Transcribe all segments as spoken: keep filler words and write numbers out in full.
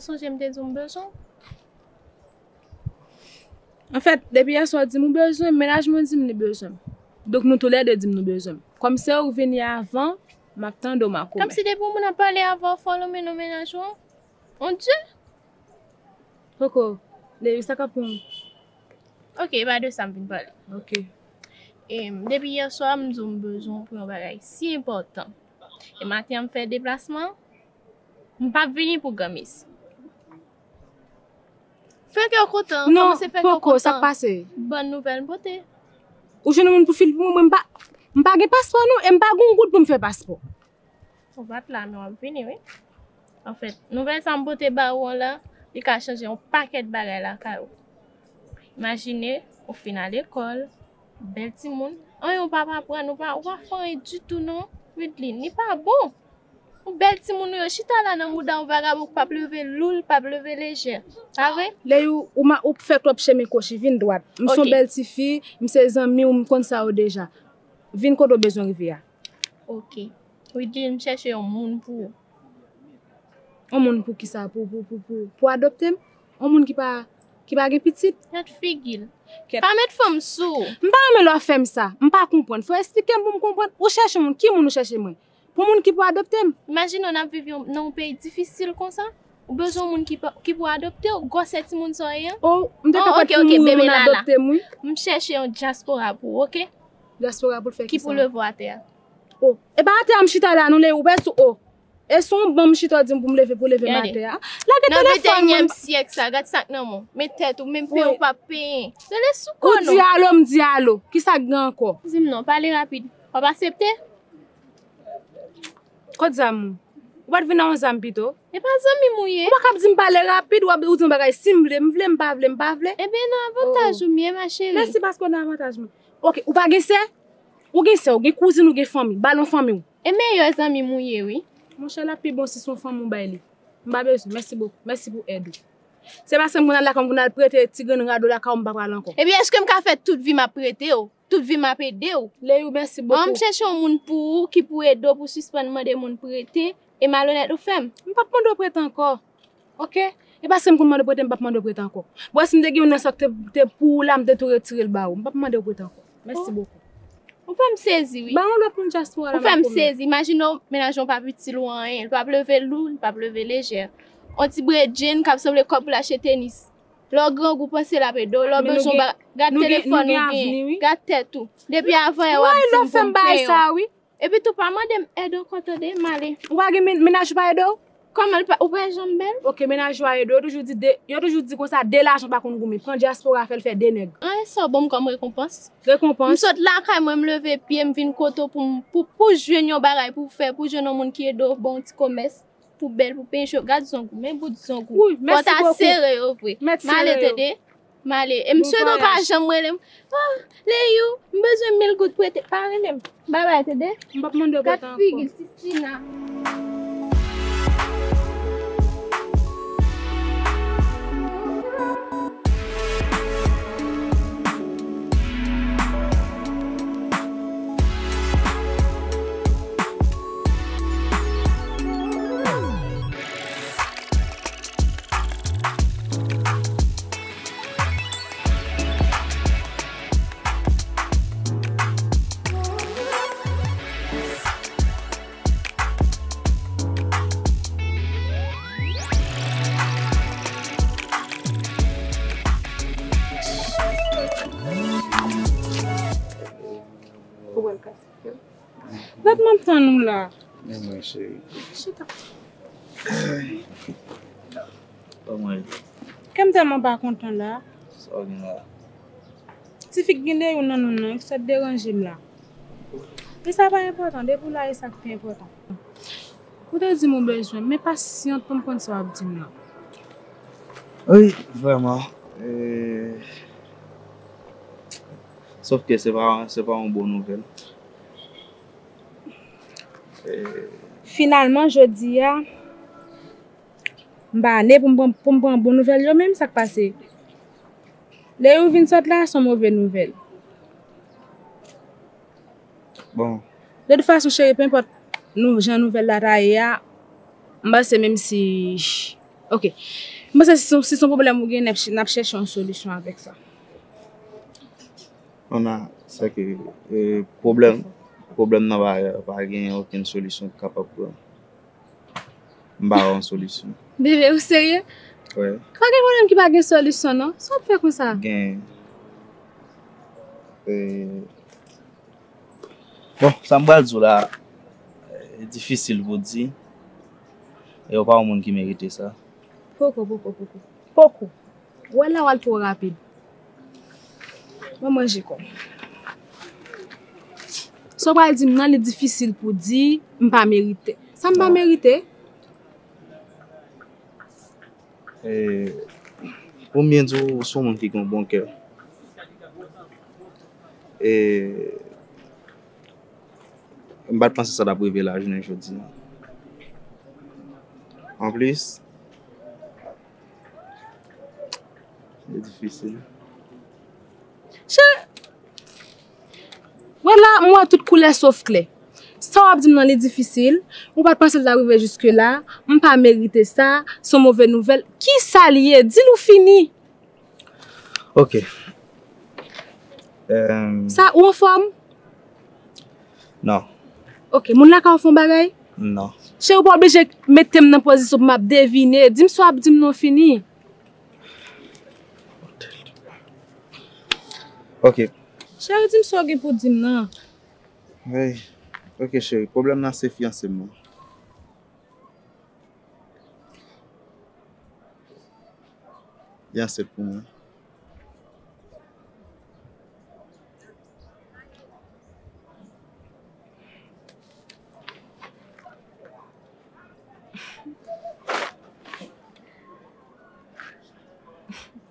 Sonje m te di w m bezwen w. Anfèt, depi yèswa w di m ou bezwen m, mennaj mwen di m li bezwen m. Donk nou toulède di m nou bezwen m. Kòm se ou k vini avan, m ap tande w, m a koumen. Kòmsi depi yon moun ap pale avè w, fò w lonmen non mennaj ou an? Mon Dieu! Koko, Leyou, sa k ap pran w? Ok, e pa de sa m vin pale. Ok. E, depi yèswa, m di w m bezwen w pou yon bagay si enpòtan. E maten an, m fè deplasman, m p ap vini pou granmesi. Fè kè w kontan, kòmanse fè kè w kontan. Non, poko, sa k pase? Bòn nouvèl m pote. Ou jwenn yon moun pou fil pou mwen, mwen m pa, m pa gen paspò non, e m pa gen yon goud pou m fè paspò. Ou pa t la, men w ap vini, wi. Anfèt, nouvèl sa m pote ba ou an la, li ka chanje yon pakèt bagay lakay ou. Imajine, ou fin al lekòl, bèl timoun, anyen ou pa p aprann, ou pa, ou pa fè anyen ditou non, Widline, li pa bon. Ou bèl timoun ou yo chita la nan mouda yon vagabon k p ap leve lou, l p ap leve lejè. Pa vre? Leyou, ou ma, ou fè twòp chemen kwochi, vin dwat. M se yon bèl tifi, m se zanmi w, m konn sa yo deja. Vin kote w bezwen rive a. Ok. Widline, m chèche yon moun pou ou. Yon moun pou kisa? Pou, pou, pou, pou, pou adopte m? Yon moun ki pa, ki pa gen pitit? Gad figi l. Kèt. Pa met fanm sou ou. M pa renmen lè w ap fè m sa. M pa konprann. Fò w eksplike m pou m konprann. Ou chèche moun. Ki moun ou chèche mwen? Pou moun ki pou adopte m? Imajine w n ap viv yon, nan yon peyi difisil konsa. Ou bezwen yon moun ki pa, ki pou adopte w. Gwosè timoun sa w ye an? Oh, m te ka pèt pou mouri, yon moun adopte m, wi. M chèche yon dyaspora pou ou, ok? Dyaspora pou l fè kisa? Ki pou leve w atè a. Oh, e pa atè a m chita la non, Leyou, ou pè sou, oh. E sou yon ban m chita w di m pou m leve, pou leve m atè a. Lage telefòn mwen. Nan venteyinyèm syèk sa, gad sa k nan men w. Men tèt ou, menm penyen ou p ap penyen. Rele sou kò nou. Ou di alo, m di alo. Kisa k gen ankò? Di m non, pale rapid. W ap aksepte? Kot zam ou? Ou pa t vin ak yon zam pito? E pa zanmi m ou ye? Ou pa kab di m pale rapid, w ap, ou di yon bagay si m vle, m vle, m pa vle, m pa vle. Ebyen, nan avantaj ou m ye, ma chérie. Mèsi paske w nan avantaj mwen. Ok, ou pa gen sè? Ou gen sè, ou gen kouzin, ou gen fanmi. Ba l yon fanmi w. E meyè zanmi m ou ye, wi. Monchè, l ap pi bon si se yon fanmi w bay li. M pa bezwen, mèsi bokou. Mèsi pou èd ou. Se paske m konn al lakay w, m konn al prete ti grenn rad ou lakay w, m pa pral ankò. Ebyen, èske m ka fè tout vi m ap prete w? Tout vi m ap ede w. Leyou, mèsi bokou. An, m chèche yon moun pou ou ki pou ede w pou sispann mande moun prete e malonèt ou fè m. M p ap mande w prete ankò. Ok? E paske m konn mande w prete, m p ap mande w prete ankò. Bon, si m te gen youn nan sa k te, te pou ou la, m te tou retire l ba ou. M p ap mande w prete ankò. Mèsi bokou. Ou fè m sezi, wi. Ba yon lòt moun dyaspora la. Ou fè m sezi. Imajine w, mennaj ou p ap itil ou anyen. L p ap leve lou, l p ap leve lejè. On ti bredjenn k ap sanble kòb pou l achte tenis. Lè w grangou, panse l ap ede w. Lè w bezwen yon bagay, gad telefòn ou gen. Gad tèt ou. Depi avan yè w ap di m pou m peye w. Epi tou, pa mande m èd ankò, tande, m ale. Ou pa gen men-, mennaj ou pa ede w? Kòman l pa, ou pa janm bèl? Ok, mennaj ou a ede w. Yo toujou di de, yo toujou di konsa, de lajan pa konn goumen. Pran dyaspora, fè l fè de nèg. An, e sa w ban m kòm rekonpans? Rekonpans? M sot lakay mwen, m leve pye, m vin kote w pou m, pou, pou jwenn yon bagay pou w fè, pou jwenn yon moun ki ede w, ba w yon ti komès. Pou bèl, pou penyen cho. Gad zong ou, men bout zong ou. Wi, mèsi bokou. Fò w ta sere yo vre. M ale, tande. M ale. E m swete w pa janm rele m. Ah, Leyou, m bezwen mil goud prete. Pa rele m. Babay, tande. M p ap mande w prete ankò. Gad figi l, Tistina. Ou wè l ka site w. Dat m ap tann ou la. Men mwen, cheri. Chita. Kòman e? Kè m tèlman pa kontan la. Sa w gen la? Ti fi k gen dèyè w nan nou nan, ki sot deranje m la. Men sa pa enpòtan, depi w la, e sa k pi enpòtan. Ou te di m ou bezwen m, men pasyant pou m konn sa w ap di m nan. Wi, vrèman. E, sòf ke se pa, se pa yon bon nouvèl. E, finalman, jodi a, m pa ne pou m pran, pou m pran bon nouvèl yo, men sa k pase. Lè yo vin sot la, se yon move nouvèl. Bon. De tout fason, cheri, pe enpòt nou, jan nouvèl la ta ye a, m panse menm si Ok. M panse si se, si se yon pwoblèm ou gen, n ap ch-, n ap chèche yon solisyon avèk sa. Ana, sè ke, e, pwoblèm, pwoblèm nan pa, pa gen okenn solisyon ki kapab pran. M pa wè yon solisyon. Bebe, ou serye? Wi. Pa gen pwoblèm ki pa gen solisyon, non. Sa w ap fè konsa? Gen. E, bon, sa m pral di w la, e, difisil pou di. E w pa yon moun ki merite sa. Poko, poko, poko. Poko. Ou wè la w al twò rapid. Mwen manje kò m. Sa w pral di m nan, li difisil pou di m pa merite. Sa m pa merite? E, pou m byen di w, ou se yon moun ki gen yon bon kè. E, m pa t panse sa t ap rive la jounen jodi a. Anplis, li difisil. Cheri, wè la, m wè tout koulè sof klè. Sa w ap di m nan, li difisil. Ou pa t panse l t ap rive jiske la. M pa merite sa. Se yon move nouvèl. Kisa l ye? Di l ou fini. Ok. Em, Sa, ou anfòm? Non. Ok, moun lakay ou fè yon bagay? Non. Cheri, ou pa oblije mete m nan pozisyon pou m ap devine. Di m sa w ap di m non fini. Ok. Cheri, di m sa w gen pou di m nan. Hey. Ok, cheri, pwoblèm nan se fiyanse m nan. Li ansent pou mwen.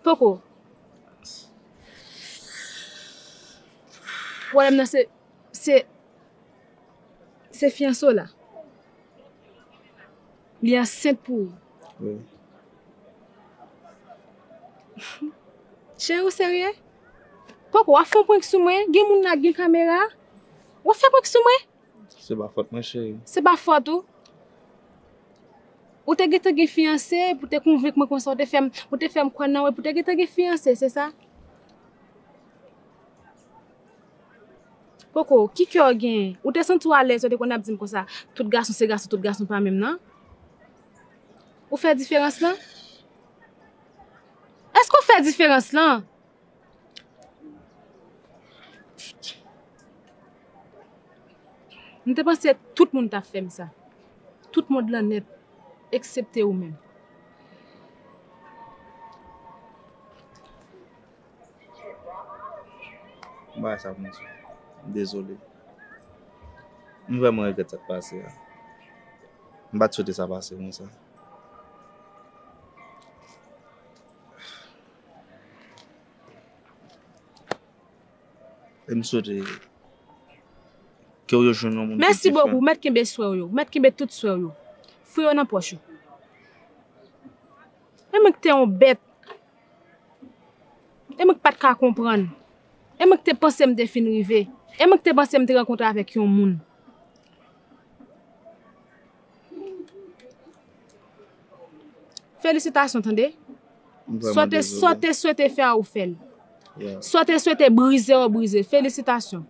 Poko. Pwoblèm nan se, se, se fiyanse w la. Li ansent pou ou. Wi. Cheri, ou serye? Poko, w ap fè yon prank sou mwen? Gen moun la, gen kamera. W ap fè prank sou mwen? Se pa fòt mwen, cheri. Se pa fòt ou? Ou te gentan gen fiyanse, pou te konvenk mwen konsa, ou te fè m, ou te fè m kwè nan ou, epi ou te gentan gen fiyanse, se sa? Poko, ki kè w genyen? Ou te santi w alèz, ou te konn ap di m konsa, tout gason se gason, tout gason pa menm nan? Ou fè diferans lan? Èske w fè diferans lan? M te panse tout moun t ap fè m sa. Tout mond lan nèt, eksepte ou menm. M pa wè sa pou m di w. M dezole. M vrèman regrèt sa k pase a. M pa t swete sa pase konsa. E m swete ke w jwenn yon moun ki difen. Mèsi bokou. Mèt kenbe swè w yo. Mèt kenbe tout swè w yo. Fouye yo nan pòch ou. E mwen ki te yon bèt. E mwen k pa t ka konprann. E mwen k te panse m te fin rive. E mwen k te panse m te rankontre avèk yon moun. Felisitasyon, tande. M vrèman dezole. Sa w te swete fè a, ou fè l. Yeah. Sa w te swete brize a, ou brize. Felisitasyon.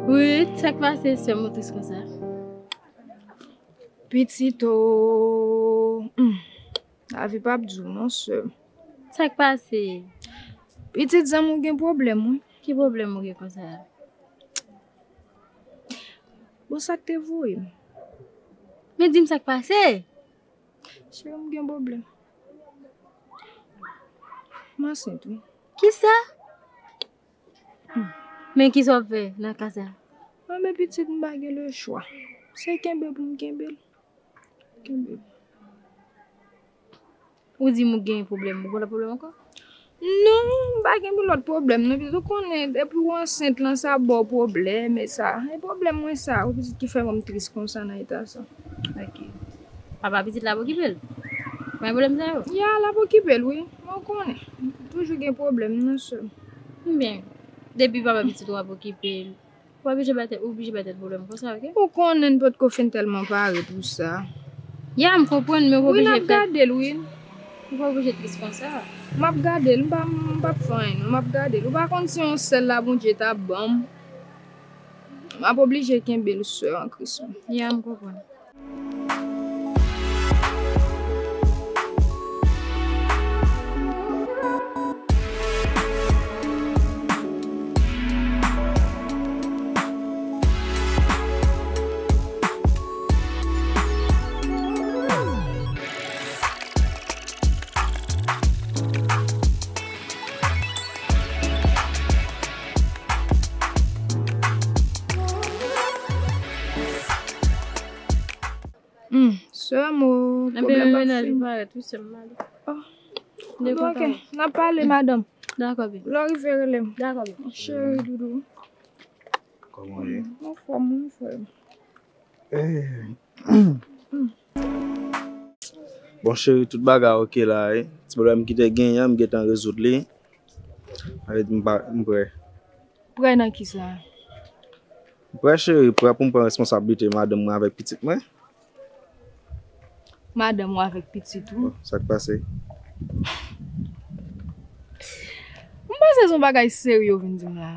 Ruth, sa k pase, sè m, ou tris konsa? Pitit o. Hmm. Lavi p ap di w non, sè m. Sa k pase? Pitit zanmi w gen pwoblèm, wi. Ki pwoblèm ou gen konsa? Bon, sa k te voye m? Men di m sa k pase. Cheri, m gen pwoblèm. M ansent, wi. Kisa? Hmm. Men kisa w ap fè nan ka sa? Mwen, men pitit, m pa gen lechwa. Se kenbe pou m kenbe l. Kenbe l. Ou di m ou gen pwoblèm, ou gen lòt pwoblèm ankò? Non, m pa gen lòt pwoblèm, non, pitit, ou konnen, depi w ansent lan, sa ba w pwoblèm, e sa. E pwoblèm mwen sa, wi, pitit, ki fè mwen tris konsa nan eta sa. Ok. Papa pitit la ap okipe l? Mwen pwoblèm sa yo? Ya, l ap okipe l, wi. Mwen konnen. Toujou gen pwoblèm, non, sè m. Byen, depi papa pitit ou ap okipe l, ou pa oblije bay tèt, ou oblije bay tèt pwoblèm konsa, ok? Ou konnen n potko fin tèlman pare pou sa. Ya, m konprann, men ou pa oblije fè. Wi, n ap gade l, wi. Ou pa oblije tris konsa. M ap gade l, m pa, m p ap fè anyen, non. M ap gade l. Ou pa konn si yon sèl la Bondye t ap ban m. M ap oblije kenbe l, sè an Kris mwen. Ya, m konprann. Hmm, sè m o, pwoblèm pa fini. Parèt, wi, sè m, m ale. Oh. Ok, n ap pale, madanm. Dakò, bebe. Lè w rive, rele m. Dakò, bebe. Cheri, doudou. Kòman w ye? Anfòm, wi, frè m. Eh. Bon, cheri, tout bagay ok la, wi. Ti pwoblèm ki te genyen an, m gentan rezoud li. Sa vle di m pa, m prè. Prè nan kisa? M prè, cheri, prè pou m pran responsablite madanm mwen avèk pitit mwen. Madanm ou avèk pitit ou? Bon, sa k pase? M panse se yon bagay serye ou vin di m la.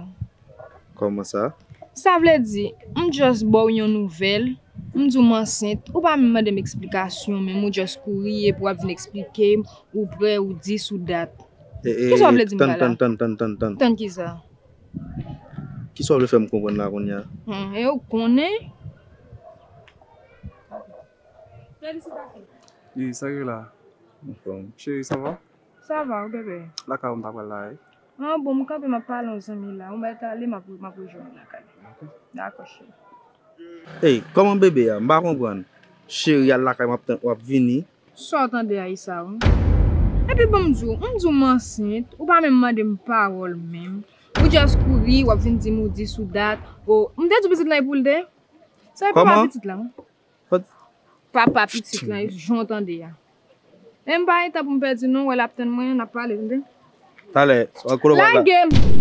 Kòman sa? Sa vle di, m just ba w yon nouvèl, m di w m ansent, ou pa menm mande m eksplikasyon, menm ou just kouri epi w ap vin eksplike m, ou prè, ou dis, ou dat. E, e, kisa w vle di m pa la? Tann, tann, tann, tann, tann, tann. Tann kisa? Kisa w vle fè m konprann la kounye a? Hmm, e ou konnen? Felisitasyon. Wi, sa k gen la? Anfòm. Cheri, sa va? Sa va, ou bebe? Lakay ou m ta pral la, wi. Ah, bon, m kanpe, m ap pale yon zanmi la. Ou mèt ale, m ap, m ap rejwenn ou lakay. Ok. Dakò, cheri. Ey, kòman bebe a? M pa konprann. Cheri, al lakay, m ap tann, w ap vini. Sa w tande a, Issa, wi? Epi bon, m di w, m di w m ansent, ou pa menm mande m pawòl menm. Ou just kouri, w ap vin di m ou dis ou dat. O, m te di w pitit lan e pou l te? Sa e papa pitit lan, wi. Papa pitit lan, jan w tande a. Men m pa gen tan pou m pèdi non, w wè l ap tann mwen, n ap pale, tande. Talè, kote w pral la? Lage m!